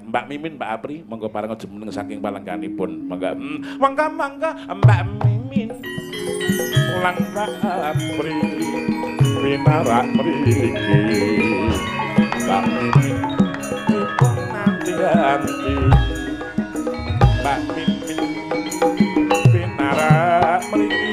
Mbak Mimin, Mbak Apri, monggo pareng jumeneng saking palengganipun. Monggo. Monggo monggo Mbak Mimin. Ulang Mbak Apri pinarak mriki. Mbak Mimin dipun nanti-anti. Mbak Mimin pinarak mriki.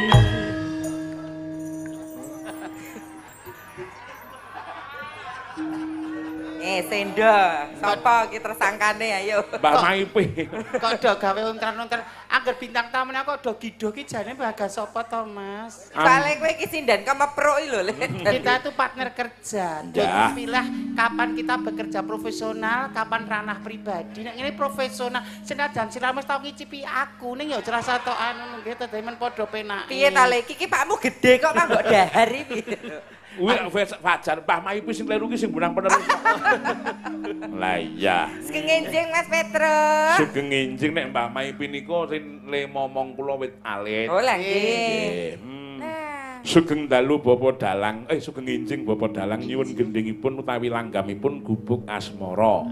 Sendo, sapa iki tersangkane ayo. Mbak Maipi. Kok do gawe ontran-ontran angger bintang tamu kok do gido ki jane bagas sapa to, Mas? Soale kowe iki sinden kemepruk lho, Le. Kita itu partner kerja. Jadi pilah kapan kita bekerja profesional, kapan ranah pribadi. Nek ngene profesional, senajan siramu tau ngicipi aku ning ya ora satokan ngono nggih dadi men padha penake. Piye ta Le? Iki pakmu gedhe kok mah mbok dahar iki. Kuwi Fajar, Mbah Maipi sing kleru ki sing bunang penerus. Lah iya. Sugeng enjing Mas Petro. Sugeng enjing nek Mbah Maipi niku le momong kula wit alit. Oh lah nggih. Sugeng dalu Bapak Dalang, sugeng enjing Bapak Dalang nyuwun gendhingipun utawi langgamipun Gubuk Asmara.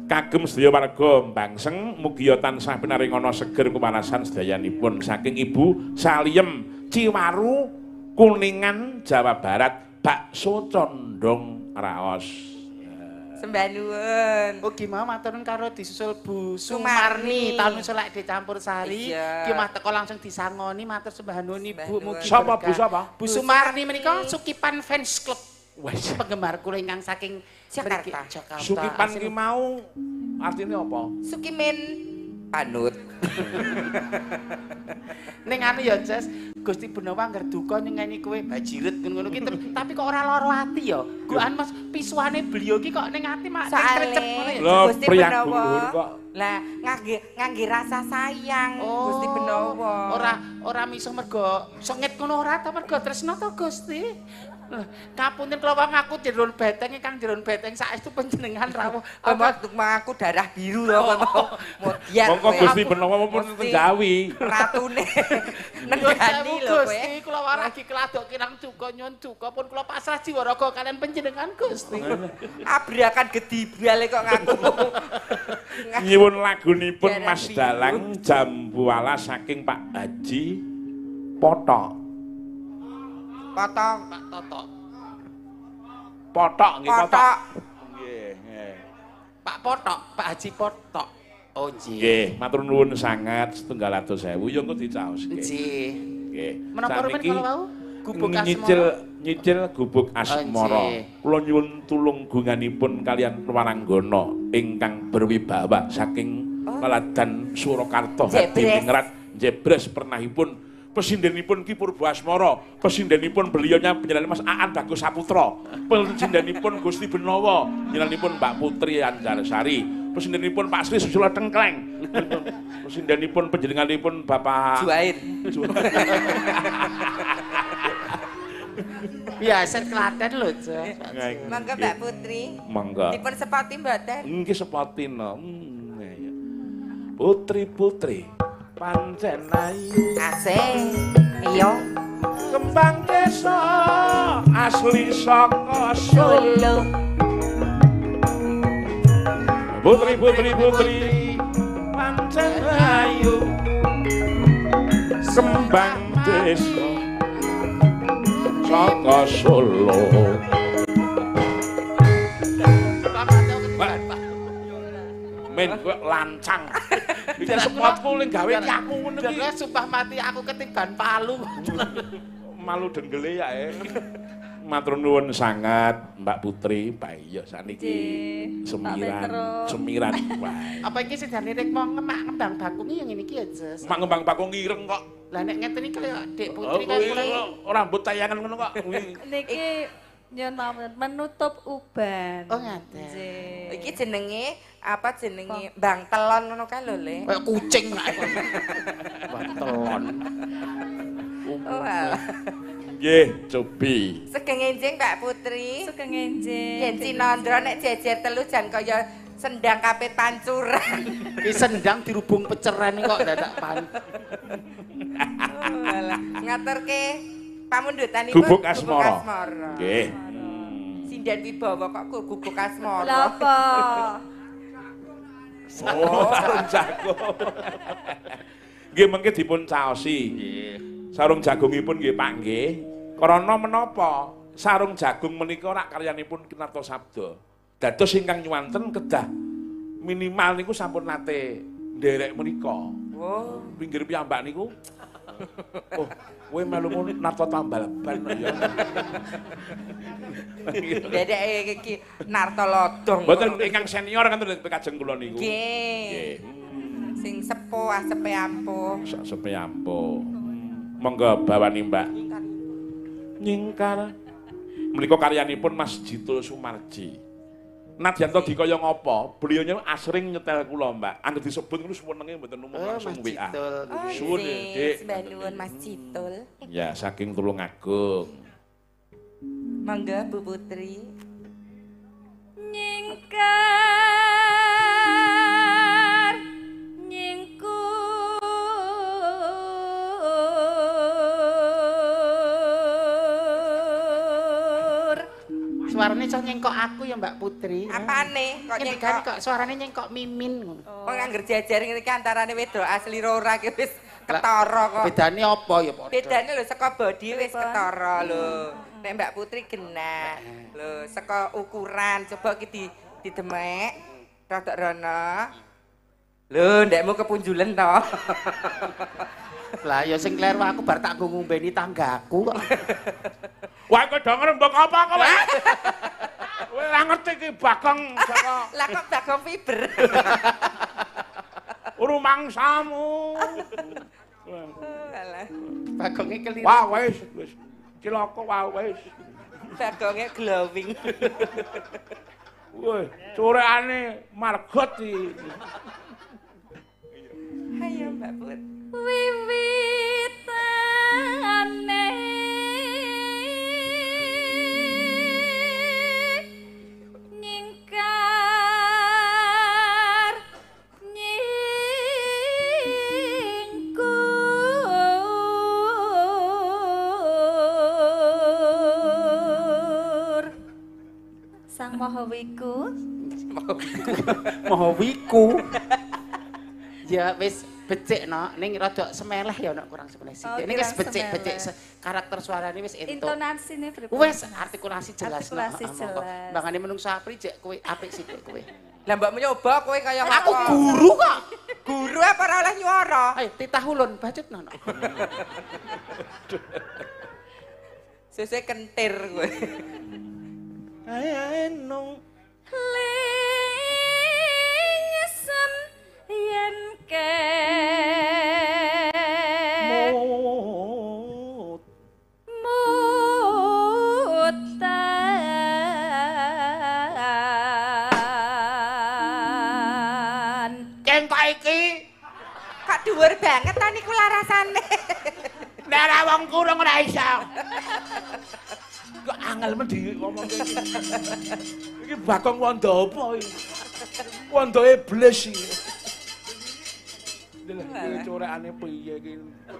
Kagem sedaya warga Bangseng mugia tansah pinaringana seger kewarasan sedayanipun saking Ibu Saliem Ciwaru Kuningan Jawa Barat. Bakso condong raos. Sembah nuwun. Ugi mau matur nuwun karo disusul Bu Sumarni taun selek dicampur sari. Ki mah teko langsung disangoni matur sembah nuwun Ibu mugi. Sapa Bu sapa? Bu Sumarni menika Sukipan Fans Club. Wes penggemar kula ingkang saking Jakarta. Sukipan ki mau artine apa? Sukimin panut. Ning anu ya Jes, Gusti Benawa angger duka nyengeni kowe bajiret ngono ki tapi kok ora lara ati ya. Guan Mas pisuane beliau ki kok ning ati mak trecep ngono ya. Gusti Benawa. Lah ngangge rasa sayang Gusti Benawa. Ora misuh mergo sengit ngono ora ta mergo tresna to Gusti. Kapunten kula wong aku jeron beteng kang jeron beteng saestu panjenengan rawuh. Apa aku darah biru lho kok. Modiat. Monggo Gusti Benawa pun Jawi. Ratune nenggani lho kowe. Gusti kula waragi keladok kirang duka nyuwun duka pun kula pasrah jiwa raga kalian panjenengan Gusti. Abrakan gedibale kok ngaku. Nyuwun lagunipun Mas Dalang Jambu Alas saking Pak Haji Potok. Potong, Pak Totok. Potok nggih, Potok. Nggih, nggih. Pak Potok, Pak Haji Potok. Oh nggih. Nggih, matur nuwun sanget setunggal atus ewu ya engko dicaoske. Nggih. Nggih. Menapa rumen kala wau? Gubuk Asmara. Nyicil Gubuk Asmara. Kula nyuwun tulung gunganipun kalian waranggana ingkang berwibawa saking Laladan Surakarta Hadiningrat Jebres pernahipun pesindenipun Ki Purbo Asmara, pesindenipun beliaunya panjenengan Mas Aan Bagus Saputra, pesindenipun Gusti Benowo, panjenenganipun Mbak Putri Anjarsari, pesindenipun Pak Sri Susilo Tengkleng, pesindenipun panjenenganipun Bapak Juain. Biasa Klaten lho, Cek. Monggo Mbak Putri. Monggo. Dipun sepati mboten? Nggih sepati no. Putri-putri pancen ayu asih iya kembang desa asli saka Solo. Putri putri putri pancen ayu kembang desa saka Solo. Men kowe lancang. Iki sepotku ning gawe iki aku ngono iki. Dene sumpah mati aku ketiban palu. Malu denggele ya. Matur nuwun sangat Mbak Putri, Pak iya sakniki semiran, semiran wae. Apa iki sedane rek mau ngemak ngembang bakung yang ngene iki ya, Jes. Mak ngembang bakung ireng kok. Lah nek ngeten iki kaya Dik Putri kaya ora rambut tayangan ngono kok. Niki nyuwun menutup uban. Oh ngaten. Iki jenenge apa jenenge Bang Telon ngono kae lho, Le. Kayak kucing nek. Bang Telon. Oh. Nggih, cobi. Sugeng enjing Mbak Putri. Sugeng enjing. Yen Cinandra nek jejer telu jan kaya sendang kapit pancuran. Ki sendang dirubung peceren kok dadak pan. Oh, alah. Ngaturke pamundutanipun Gubuk Asmara. Nggih. Sinden Wibawa kok Gubuk Asmara. Lha apa? Oh, sarung jagung. Nggih mengke dipun caosi. Nggih. Sarung jagungipun nggih Pak nggih. Krana menapa sarung jagung menika rak karyanipun Ki Nartosabda. Dados ingkang nyuwanten kedah minimal niku sampun nate nderek menika. Oh, Pinggir piyambak niku. Oh, kowe melu narto tambal ban ya. Dedek iki narto lodong. Mboten ingkang senior kan kajeng kula niku. Nggih. Sing sepuh asepe ampuh. Sak sepe ampuh. Monggo bawani Mbak. Nyingkar. Menika karyanipun Mas Jitul Sumarji. Nadyan to dikaya ngapa, beliaunya asring nyetel kula, Mbak. Angger disebut ngono suwenenge mboten umum Oh, langsung Mas WA. Jitul. Suwun, Dik. Sembah nuwun Mas Jitul. Ya, saking Tulungagung. Monggo Bu Putri. Nyingkar nyingkur Suarane iso nyengkok aku ya Mbak Putri. Apane kok Ngendikane nyengkok? kok suarane nyengkok Mimin ngono. Wong angger jejer ngene iki antarane wedok asli ora ki wis ketara kok. Bedane apa ya padha? Bedane lho saka body wis ketara lho. Nek Mbak Putri genah. Lho saka ukuran coba ki di didemek rodok rono. Lho ndekmu kepunjulen to. Lah ya sing kleru aku bar tak nggo ngombeni tanggaku kok. Wah, kowe do ngrembug apa kowe? Kowe ora ngerti ki Bagong saka Lah kok Bagong fiber. rumangsamu. Alah, Bagonge keliru. Wah, wis wis. Cilaka wah wis. Bagonge glowing. Wih, curekane margot iki. Ayo Mbak Put. Wiwitane nyingkar nyingkur Sang Maha Wiku. Maha Wiku. Ya wis becik no, ning rada semeleh ya nok kurang semeleh sithik. Oh, Ning wis kurang becik-becik semeleh. karakter suarane wis entuk. Intonasine pripun? Wis artikulasi jelas no. Artikulasi Heeh, monggo. jelas. Mangane menungso apri jek kowe apik sithik kowe. Lah mbok nyoba kowe kaya Aku guru kok. Guru apa ora oleh nyuara? Ayo titah ulun bacut no. Sesuk kentir kowe. Ayo nung. Lingsem yen ke Mut. mutan. Cengkok iki Kok dhuwur banget ta niku larasane. nek ora wong kurung ora iso. Kok angel men diomongke iki. Iki Bagong wondo apa iki? Wondo iblis iki. Lha iki corekane piye iki?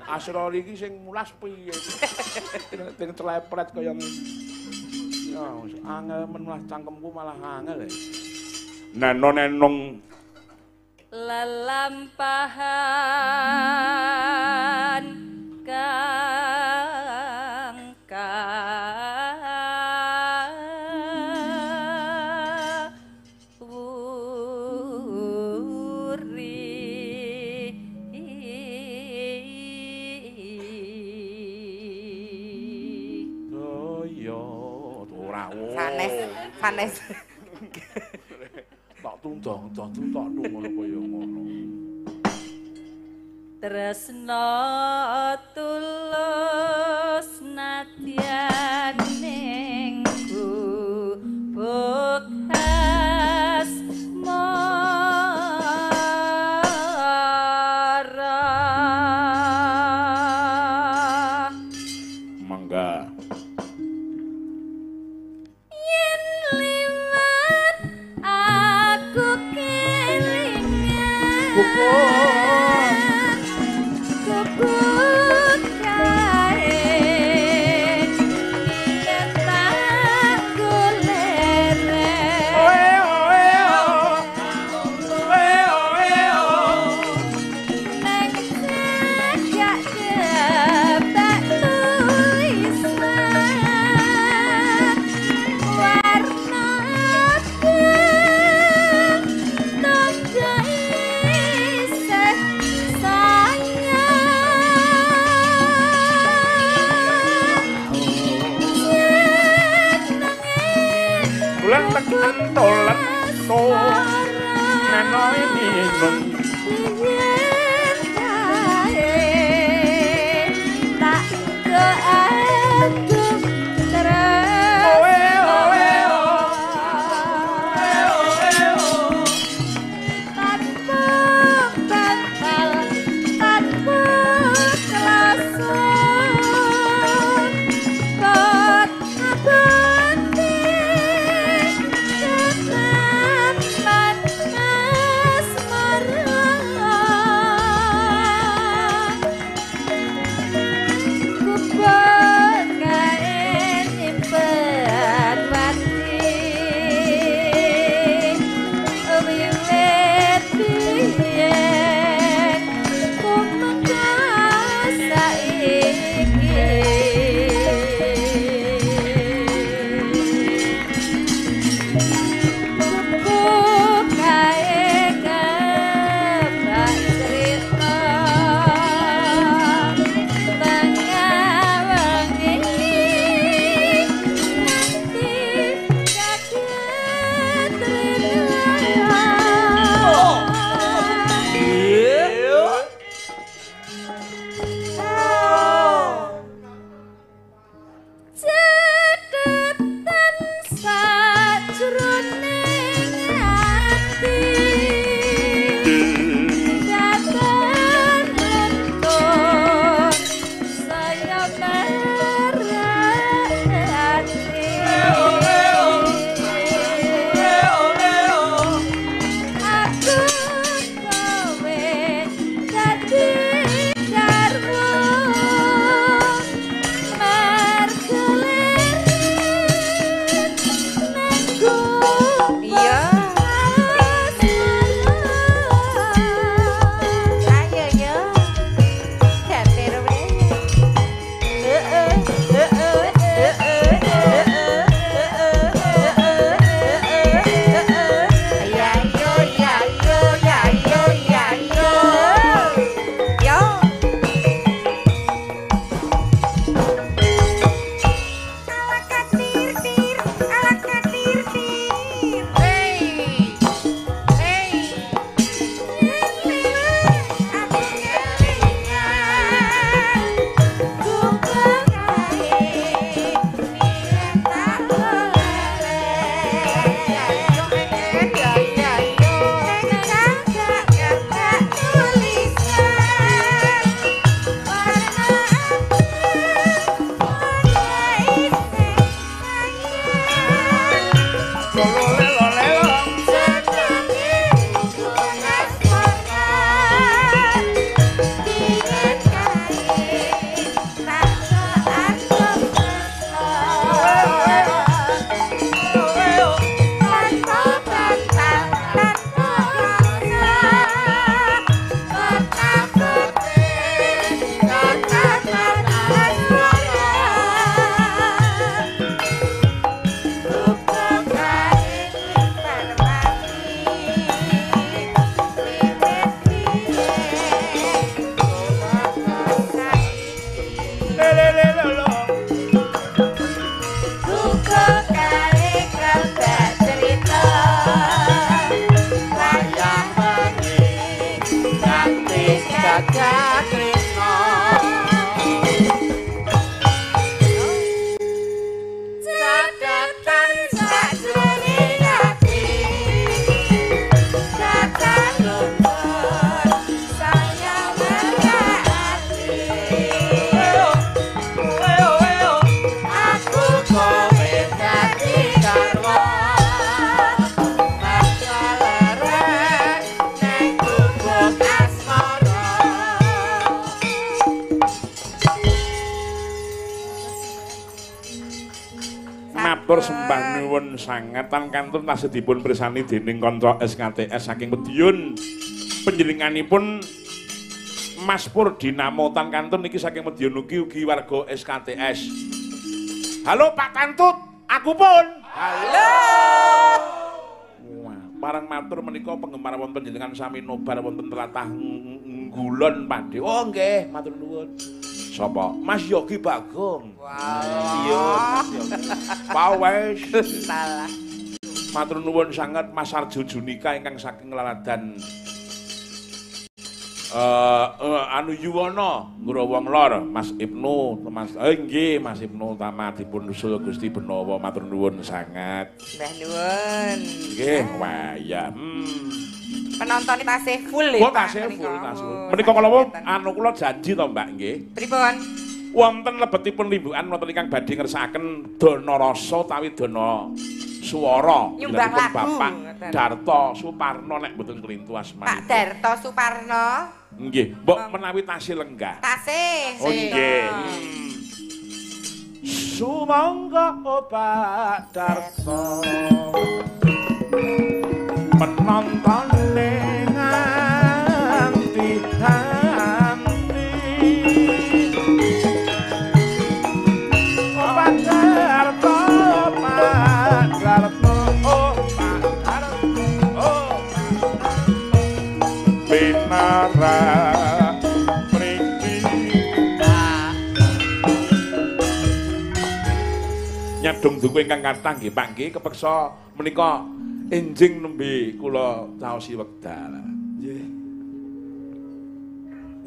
Asrori iki sing mulas piye iki? Sing celepret kaya ngene. Ya angel men malah cangkemku malah angel. Neno nenong Lelampahan kang kawuri. Oh iya, ora. Sanes, sanes. Tak tundang, tak tundang ngono kaya ngono. Tresno tulus nadyan ning gubuk asmara. Mangga. Yen liwat aku kelingan gubuk kae yen tak goleren. Oe oe oe Ninung yen kae tak keanggep terus tanpa bantal tanpa kelasun kot abadi kenaman asmara kubur kae nyimpen wati wiwit biyen kumeka saiki gubuk kae kebak cerita tengah wengi nganti kaget rina. Cetetan sajroning ati datan lentur saya merhati aku kowe dadi garwa mergo leren nang Iya. Ayo yo. Gater wae. Heeh, heeh, heeh, heeh, heeh, heeh. Ya yo ya yo ya yo ya yo. Yo. Ala katir tir, ala katir tir. Hey. Hey. Aku kelingan gubuk kae biyen tak leren ya yo ya ya yo nek gak tulisan warna ati ora isih sayang. Gagak tresno. Catatan sakjroning ati datan lumpur saya merhati aku kowe dadi garwa mergo leren nang gubuk asmara. Matur sembah nuwun sanget tan kantun tasih dipun pirsani dening kanca SKTS saking Madiun. Panjenenganipun Mas Purdinamo tan kantun niki saking Madiun ugi ugi warga SKTS. Halo Pak Kantut, aku pun. Halo. Wah, parang matur menika penggemar wonten jenengan sami nobar wonten tlatah Ngulon Pade. Oh nggih, matur nuwun. Sapa? Mas Yogi Bagong. Wah. Iya, Mas Yogi. Pawes. Salah. Matur nuwun sanget Mas Arjo Junika ingkang saking Laladan anu Yuwana Ngrawang Lor, Mas Ibnu, Mas nggih Mas Ibnu Tama dipun usul Gusti Benawa matur nuwun sanget. Mbah nuwun. Nggih, wah ya. Penonton tasih full ya. Oh, tasih full, tasih full. Menika kala wau anu kula janji to Mbak nggih. Pripun? Wonten lebetipun limbukan wonten ingkang badhe ngersakaken dana rasa utawi dana swara nyumbang lagu Bapak Darto Suparno nek mboten klintu asmanipun. Pak Darto Suparno. Nggih, mbok menawi tasih lenggah. Tasih. Oh nggih. Sumangga Pak Darto. Penontone nganti hanti. Pak Darto, Pak Darto, oh Pak Darto, oh Pak Darto. Pinara mriki. Nyadong duku ingkang kathah nggih Pak nggih kepeksa menika enjing nembe kula caosi wekdal. Nggih.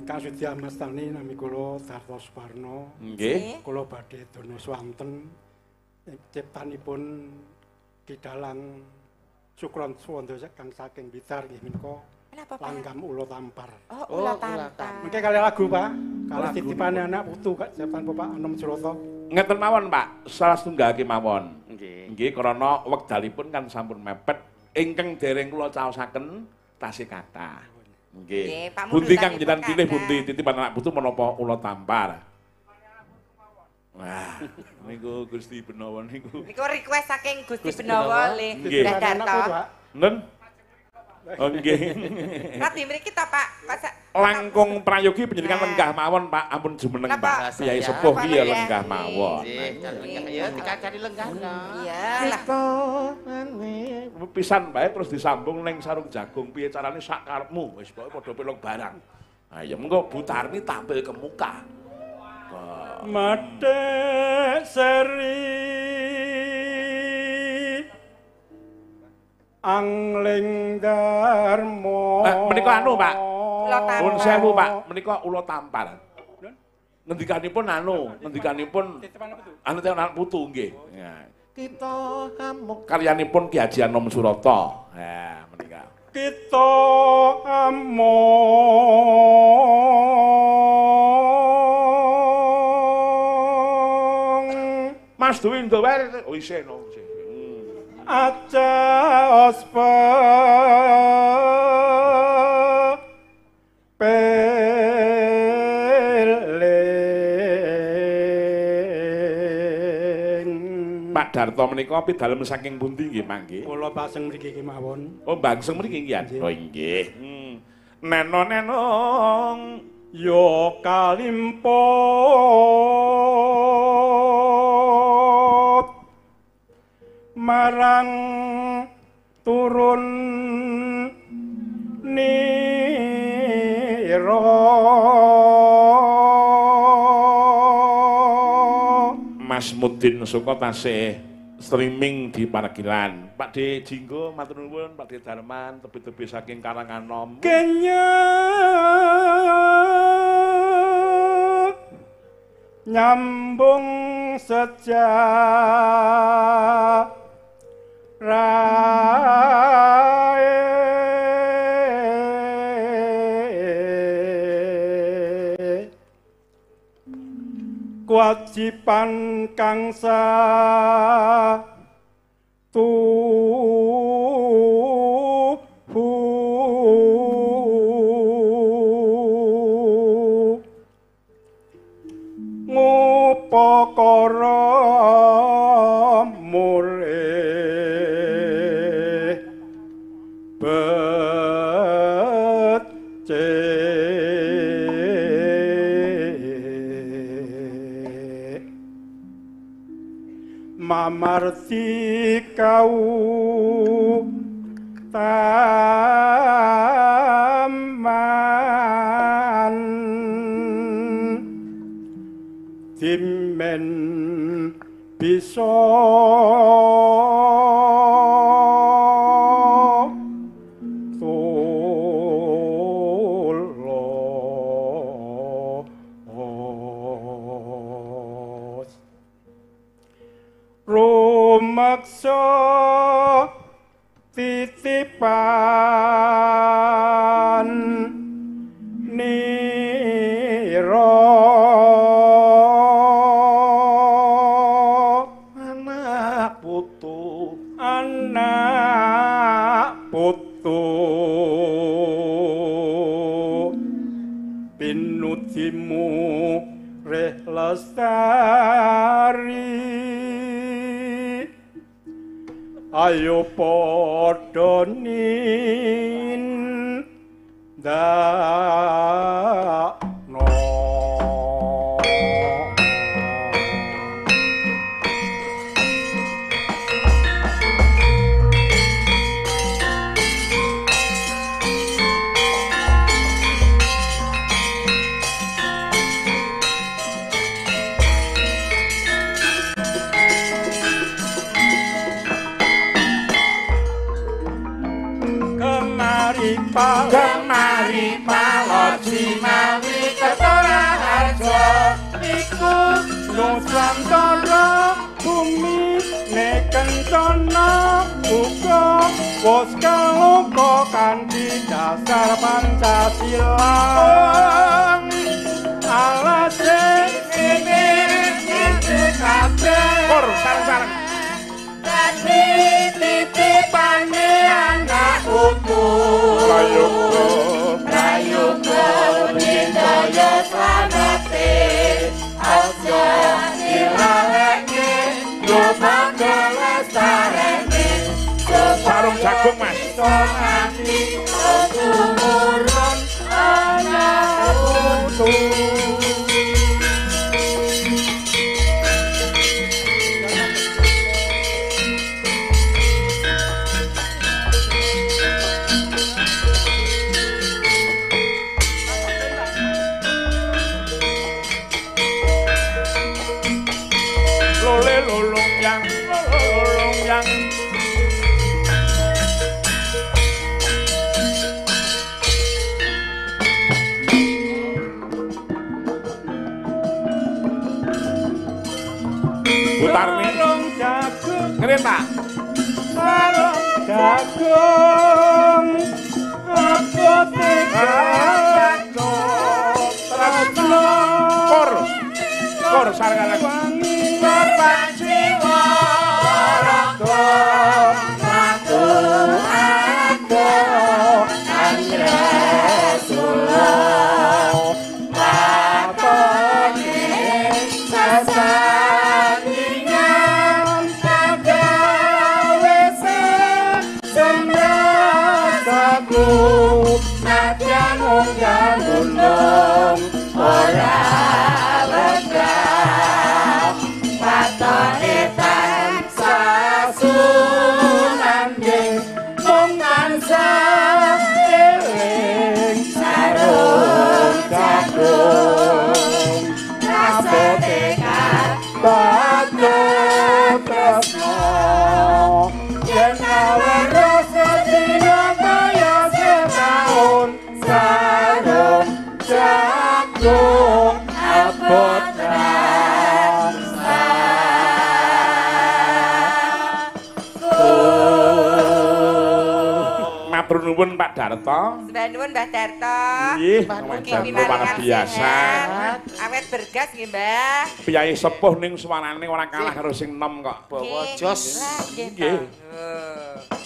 Ingkang sudi amastani nami kula Darto Suparno. Nggih. Kula badhe dana swanten ciptanipun Ki Dalang Sukron Suwanda kang saking Blitar nggih menika langgam ula tampar. Oh, ula tampar. Mengke kali lagu, Pak. Kali titipane anak putu Kak ciptan Bapak Anom Surata. Ngeten mawon, Pak. Salah setunggal kemawon. Nggih. Nggih krana wekdalipun kan sampun mepet ingkang dereng kula caosaken tasih kathah. Nggih. Bunti kang jenengan pilih bunti titipan anak putu menapa ula tampar. Wah, niku Gusti Benawa niku. Niku request saking Gusti Benawa le Mbah Darto. Nen? Oh nggih. Radi mriki ta Pak? Langkung prayogi panjenengan lenggah mawon Pak, ampun jumeneng Pak. Kyai sepuh ki ya lenggah mawon. Nggih, ya dikancani lenggah no. Iya lah. Pisan bae terus disambung ning sarung jagung piye carane sak karepmu wis pokoke padha pelok barang. Ha ya mengko Bu Tarmi tampil ke muka. Mate seri angling darmo. Menika anu Pak. Nuwun sewu Pak, menika ula tampar. Ngendikanipun anu, ngendikanipun anu anak putu nggih. Ya. Kita amuk karyanipun Ki Haji Anom Surata. Ya, menika. Kita amuk Mas Dwi Ndower oh isih no isih. Aja ospe peling. Pak Darto menika pidalem saking pundi nggih mangke? Kula paseng mriki kemawon. Oh, bangseng mriki nggih. Oh nggih. Neno-nenong ya kalimpot marang turun nira. Mas Mudin Suko tasih streaming di Parkilan. Pak D Jinggo matur nuwun, Pak D Darman tebih-tebih saking Karanganom. Kenya nyambung sejarah kewajiban kang satuhu ngupakara murih becik mamarti kau taman dimen bisa Meksa titipan nira anak putu anak putu pinudimu reh lestari ayo padha nindakno. Kemari paloji mawi ketora harjo iku nusantara bumi nekencana uga wis kaloka kanthi dasar Pancasila alase ngene ngene kabeh kor sareng-sareng dadi titipane anak putu prayoga prayoga budidaya slamete aja dilaleke yo padha lestarene sarung jagung Mas nganti tumurun anak putu. Butarni ngene Pak sarung jagung abote tresno kor kor sareng wangi jiwa raga mlaku adoh Andresula matone sasandingan kagawe semrasaku nadyan unggah gunung ora wegah patone tansah sunanding mung tansah eling sarung jagung abote batu tresno yen awaro sedina kaya setaun sarung jagung abot Matur nuwun Pak Darto. Sembah nuwun Mbah Darto. Nggih, luar biasa. Awet bergas nggih, Mbah. Piyayi sepuh ning suarane ora kalah karo sing enom kok. Bawa jos. Nggih.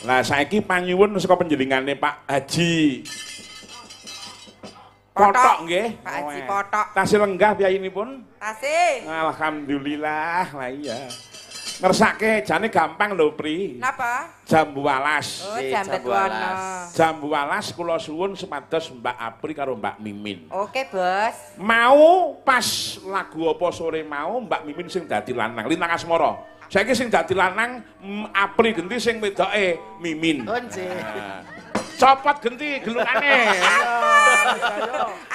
Lah saiki panyuwun saka panjenengane Pak Haji Potok nggih. Pak Haji Potok. Tasih lenggah piyayinipun? Tasih. Alhamdulillah. Lah iya. Ngersake jane gampang lho, Pri. Napa? Jambu alas. Oh, jambu alas. Jambu alas kula suwun supados Mbak Apri karo Mbak Mimin. Oke, Bos. Mau pas lagu apa sore mau Mbak Mimin sing dadi lanang, Lintang Asmara. Saiki sing dadi lanang Apri genti sing wedoke Mimin. Oh, nggih. Copot genti gelungane.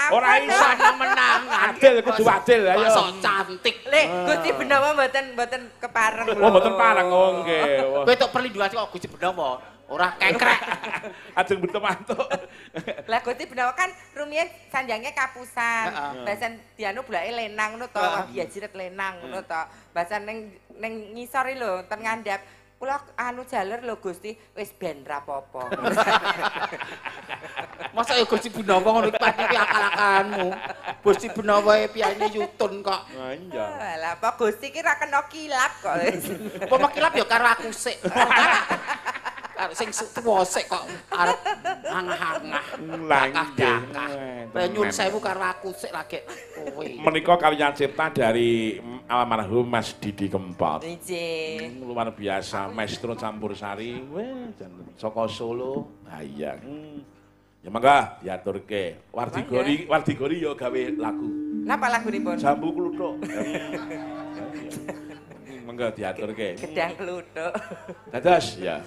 Ora iso menang. Adil kudu adil ayo. Sok cantik. Le, Gusti Benowo mboten kepareng lho. Oh, mboten pareng. Oh, nggih. Kowe tok perlindungan kok Gusti Benowo. Ora kekrek. Ajeng bentuk mantuk. Lah Gusti Benowo kan rumiyin sanjange kapusan. Basan dianu bulake lenang ngono to, biajiret lenang ngono to. Basan ning ning ngisor lho, ten ngandhap. Kula anu jaler lho Gusti, wis ben ra apa-apa. Masa ya Gusti Benawa ngono iki pasti akal-akalanmu. Gusti Benawa e piyane yutun kok. Lah iya. Lah apa Gusti ki ra kena kilap kok. Apa kilap ya karo aku sik. Karo sing tuwa sik kok arep angah-angah. Lah nggih. Nyun sewu karo aku sik lagi kowe. Menika karya cipta dari almarhum Mas Didi Kempot. Nggih. Luar biasa maestro campur sari. Weh, saka Solo. Ha iya. Ya mangga diaturke. Wardigori, Wardigori ya gawe lagu. Napa lagunipun? Jambu Kluthuk. Mangga diaturke. Gedang kluthuk. Dados ya.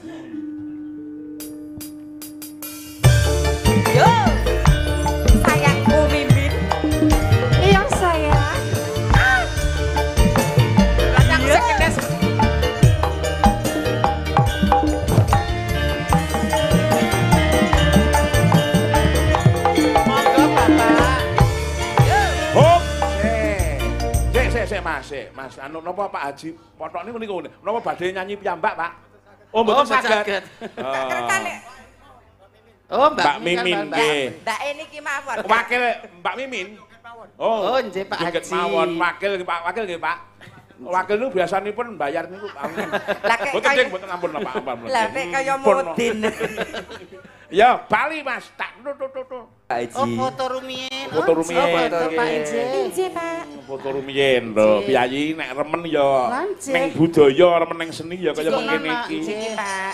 Yo. Sayangku Mimin. Iya sayang. Lah tak Mas, Mas, anu napa Pak Haji Potok niku niku napa badhe nyanyi piyambak, Pak? Oh, mboten saged. Oh, Mbak Mimin nggih. Mbak niki mawon. Wakil Mbak Mimin. Oh, nggih Pak Haji. Mawon wakil Pak, wakil nggih Pak. Wakil niku biasanipun bayar niku. Lah kek mboten ding, mboten ampun Pak, ampun. Lah nek kaya mudin. Ya, bali Mas, tak tut. Oh, foto rumiyin. Foto rumiyin. Foto Pak Injih. Injih, Pak. Foto rumiyin lho, piyayi nek remen ya ning budaya, remen ning seni ya kaya mengkene iki. Injih, Pak.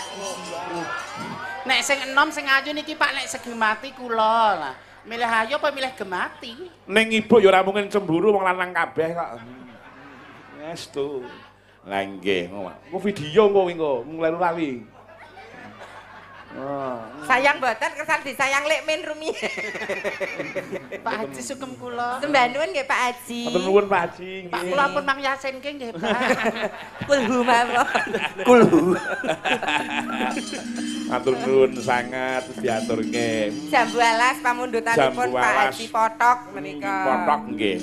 Nek sing enom sing ayu niki Pak nek segi mati kula. Lah, milih ayu apa milih gemati? Ning ibu ya ora mungkin cemburu wong lanang kabeh kok. Estu. Lah nggih, engko video engko engko ngleru lali. Sayang mboten kesan disayang lek min rumiyin. Pak Haji sugem kula. Sembah nuwun nggih Pak Haji. Matur nuwun Pak Haji. Pak kula pun mang yasinke nggih Pak. Kulhu mawon. Kulhu. Matur nuwun sangat diaturke. Jambu alas pamundutanipun Pak Haji Potok menika. Potok nggih.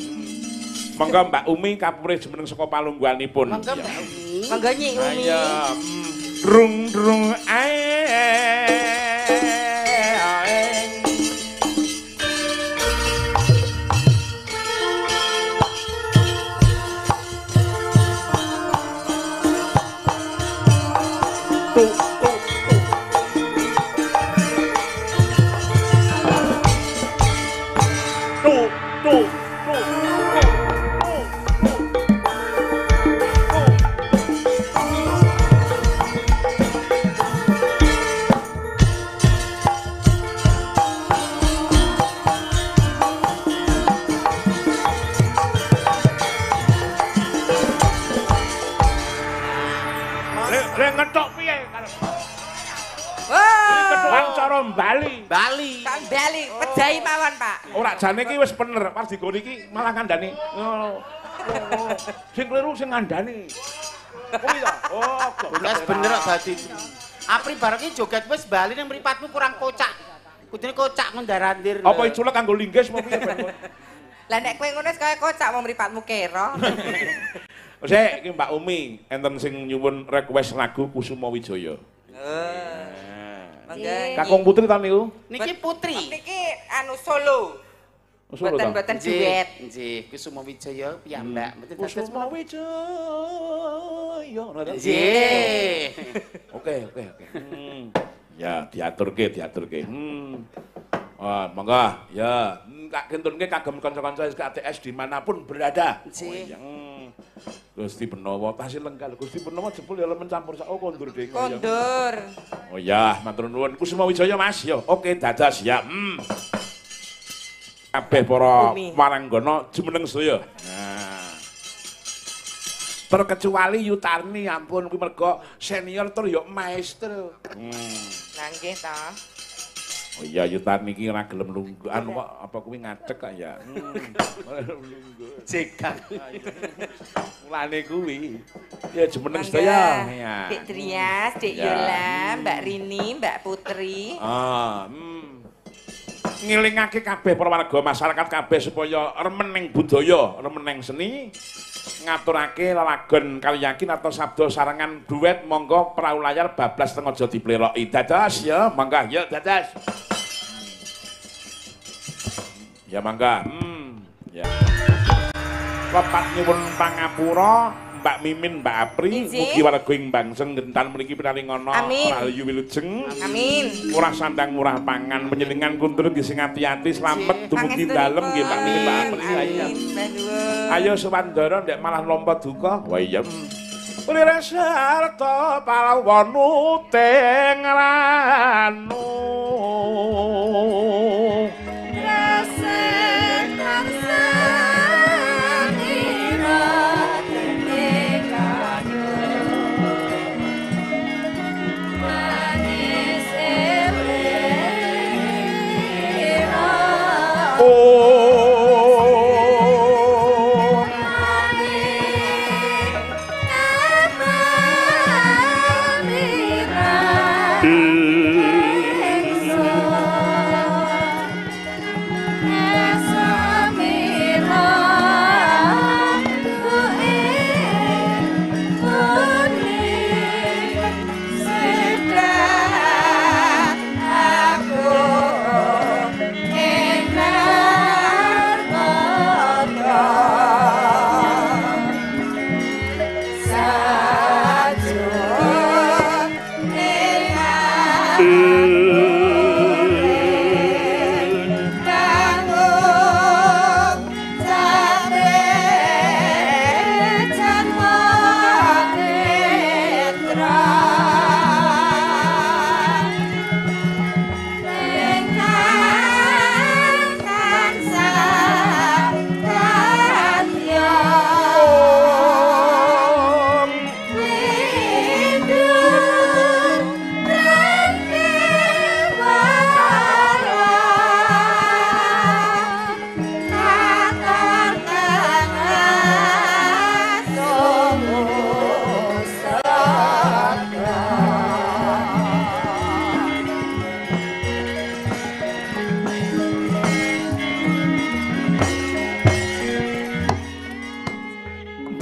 Monggo Mbak Umi kapure jumeneng saka palungguhanipun. Monggo Mbak Umi. Monggo Nyi Umi. Ayo. Rung rung ae ae. Tuk tuk tuk. Tuk tuk tuk. Bali. Bali. Kang Bali, pejahi mawon, Pak. Ora jane iki wis bener, Wardigori iki malah ngandani. Ngono. Sing kleru sing ngandani. Kuwi ta? Oh, kok. Wis bener kok dadi. Apri bareng iki joget wis bali ning mripatmu kurang kocak. Kudune kocak ngundarandir. Apa iculek kanggo linggis apa piye ben? Lah nek kowe ngono wis kaya kocak wong mripatmu kero. Sik iki Mbak Umi enten sing nyuwun request lagu Kusuma Wijaya. Kakung Putri ta niku? Niki Putri. Niki anu Solo. Mboten-mboten duet. Nggih, Kusuma Wijaya piyambak. Mboten dados Kusuma Wijaya. Nggih. Oke, oke, oke. Ya, diaturke, diaturke. Wah, monggo. Ya, tak kentunke kagem kanca-kanca SKTS dimanapun berada. Nggih. Gusti Benowo tasih lengkap. Gusti Benowo jebul ya lemen campur sak oh kondur dhewe. Kondur. Oh ya, matur nuwun Kusuma Wijaya Mas. Yo, oke dados ya. Kabeh para waranggana jumeneng sedaya. Nah. Terkecuali Yutarni ampun kuwi mergo senior tur yo maestro. Lah nggih ta. Oh iya Yutarni iki ora gelem lungguh anu kok apa kuwi ngadeg kok ya. Lungguh. Jegang. Mulane kuwi. Ya jumeneng sedaya. Ya. Dik Trias, Dik Yola, Mbak Rini, Mbak Putri. Ngilingake kabeh para warga masyarakat kabeh supaya remen ning budaya, remen ning seni. Ngaturake lelagon kaliyakin atau sabda sarengan duet monggo perahu layar bablas sengaja dipleroki. Dados ya, monggo ya dados. Ya monggo. Ya. Lepat nyuwun pangapura Mbak Mimin, Mbak Apri, mugi warga ing bangseng gentan mriki pinaringono rahayu wilujeng. Amin. Murah sandang, murah pangan, panjenengan kuntur nggih sing ati-ati slamet dumugi dalem nggih Mbak Mimin, Mbak Apri. Ayo Suwandara ndek malah lompa duka. Wah iya. Ulira sarta palawanu teng ranu.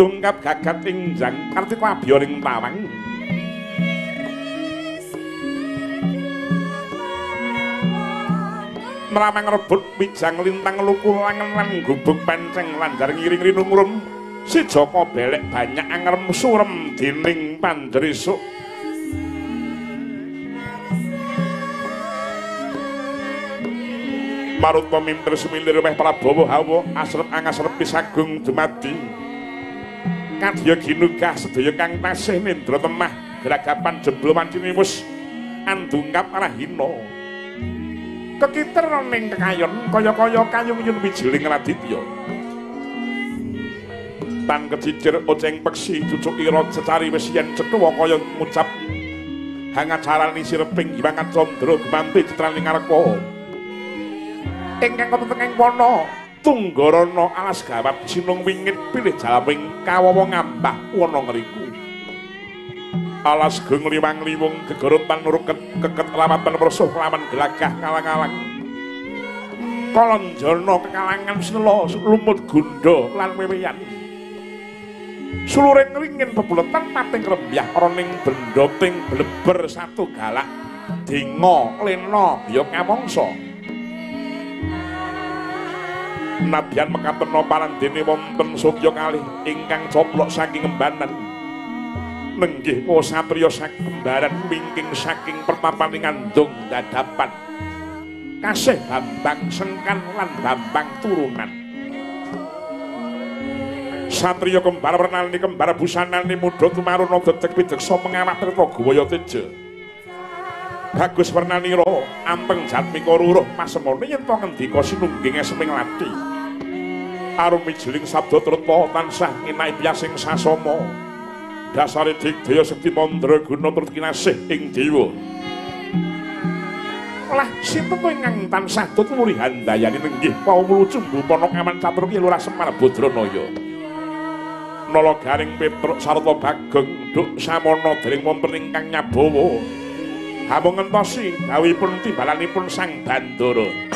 Dungkap gagat ing jang kartika abya ing tawang. Mramang rebut wijang lintang luku langen lan gubuk penceng lanjar ngiring rinungrum si Joko belek banyak angrem surem dening panjerisuk. Maruta minter sumilir meh Prabawa hawa asrep angasrep pisagung dumadi. Kadya ginugah sedaya kang tasih nendra temah gragapan jebul wanciniwus andungkap rahina. Kekiter ning kekayon kaya-kaya kayung yun wijiling Raditya. Tan kecicir oceng peksi cucuk ira cecari wis yen cetha kaya ngucap hangacarani sireping Hyang Candra gumanti citraning ngareka. Ingkang wonten ing wana Tunggarana alas gawat sinung wingit pilih jalawing kawawa ngambah wana ngriku. Alas geng liwang-liwung gegerutan nuruket keket lawatan wersuh lawan gelagah ngalang-alang. Kalanjana kekalangan sinela lumut gundha lan weweyan. Suluring ringin bebuletan pating rembyah roning bendha ting bleber satu galak dinga lena ya kamangsa. Nadyan mekatena parandene wonten sotya kalih ingkang coplok saking embanan. Nenggih para satriya sakembaran wingking saking pertapaning ngandung dadapan. Kasih Bambang Sengkan lan Bambang Turunan. Satriya kembar wernani kembar busanane mudha tumaruna dedeg pideksa pengawak tirta gawaya teja. Bagus wernanira ampeng jatmika ruruh pasemone yen to ngendika sinungging eseming lathi. Arum mijeling sabda treta tansah nginai piyasing sasama. Dasare digdaya sekti mandraguna turut kinasih ing dewa. Lah sinten ingkang tansah tut wuri handayani nenggih pawulu cumbu panakaman catur ki Lurah Semar Badranaya. Nala garing Petruk sarta Bagong duk samono dereng wonten ingkang nyabawa. Hamung ngentosi dawuhipun timbalanipun Sang Bandara.